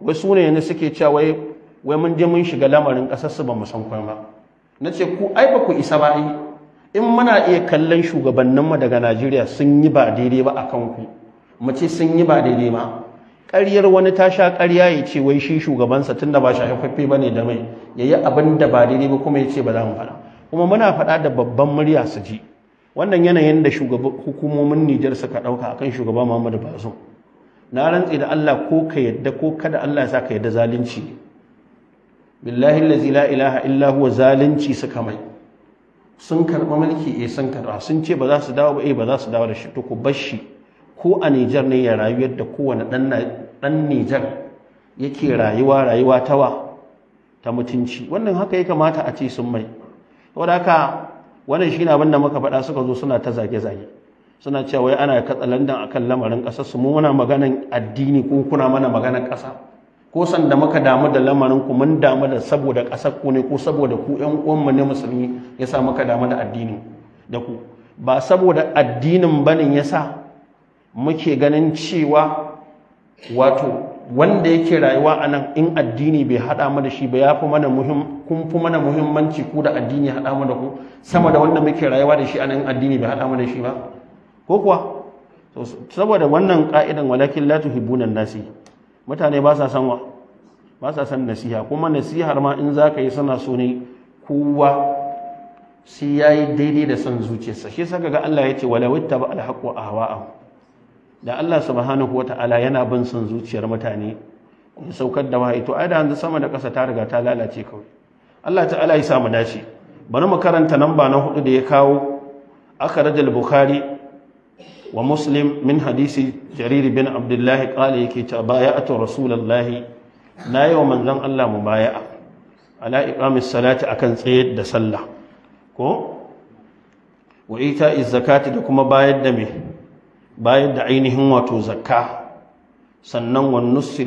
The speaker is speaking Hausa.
Wai su ne yanzu suke cewa wai mun je mun shiga lamarin ƙasar su ba mu san komai ba. Na ce ku ai ba ku isa ba ai. In muna iya kallon shugabanninmu daga Najeriya sun yi ba daidai ba a kanku, mu ce sun yi ba daidai ba. Ƙaryar wani ta sha ƙarya ya ce wai shi shugabansa tun da ba shi haifaffe ba ne da mai ya yi abin da ba daidai ba kuma ya ce ba za mu faɗa. Kuma muna faɗa da babban murya su ji. Wannan yanayin da hukumomin Nijar suka ɗauka akan shugaba Muhammadu Bazoum, na rantse da Allah ko ka yadda ko kada Allah ya sa ka yadda zalunci. Billahi allazi la ilaha illa huwa, zalunci suka mai. Sun karɓi mulki, eh sun karɓa. Sun ce ba za su dawo ba, eh ba za su dawo da shi. To ku bar shi ko a Nijar ne ya rayu yadda kowane ɗan Nijar yake rayuwa, rayuwa tawa ta mutunci. Wannan haka ya kamata a ce sun mai. Saboda haka wannan shine abin da muka faɗa. Suka zo suna ta zage-zage, suna cewa wai ana katsalandan akan lamarin ƙasar su. Mu muna maganan addini, ko kuna mana maganan ƙasa? Ko sanda muka damu da lamarin ku, mun damu da saboda ƙasar ku ne ko saboda ku ƴan uwanmu ne musulmi yasa muka damu da addini da ku? Ba saboda addinin banin yasa muke ganin cewa wato wanda yake rayuwa a nan in addini bai haɗa mu da shi ba ya fi mana muhim, kun fi mana muhimmanci ku da addini haɗa mu da ku sama da wanda muke rayuwa da shi a nan addini bai haɗa mu da shi ba, ko kuwa? Saboda wannan ka'idan walakin la tuhibbuna nasi, mutane ba sa san wa ba sa san nasiha. Kuma nasihar ma in zaka yi, suna so ne kowa sai yayi daidai da son zuciyarsa. Shi yasa kaga Allah ya ce wala wattaba al-haqqu ahwa'ahum. Da Allah subhanahu wata'ala yana bin son zuciyar mutane ya saukar da wahayi, to ai da yanzu sama da ƙasa ta riga ta lalace kawai. Allah ta'ala ya sa mu dace. Bari mu karanta namba na hudu da ya kawo. Akhraj al-Bukhari wa Muslim min hadisi Jarir bin Abdullah qala, yake ta baya'atu Rasulullahi, na yi wa manzon Allah mubaya'a ala iqamis salati, akan tsayar da sallah, ko wa ita'iz zakati, da kuma bayar da me, bayar da ainihin wato zakka, sannan wan nusri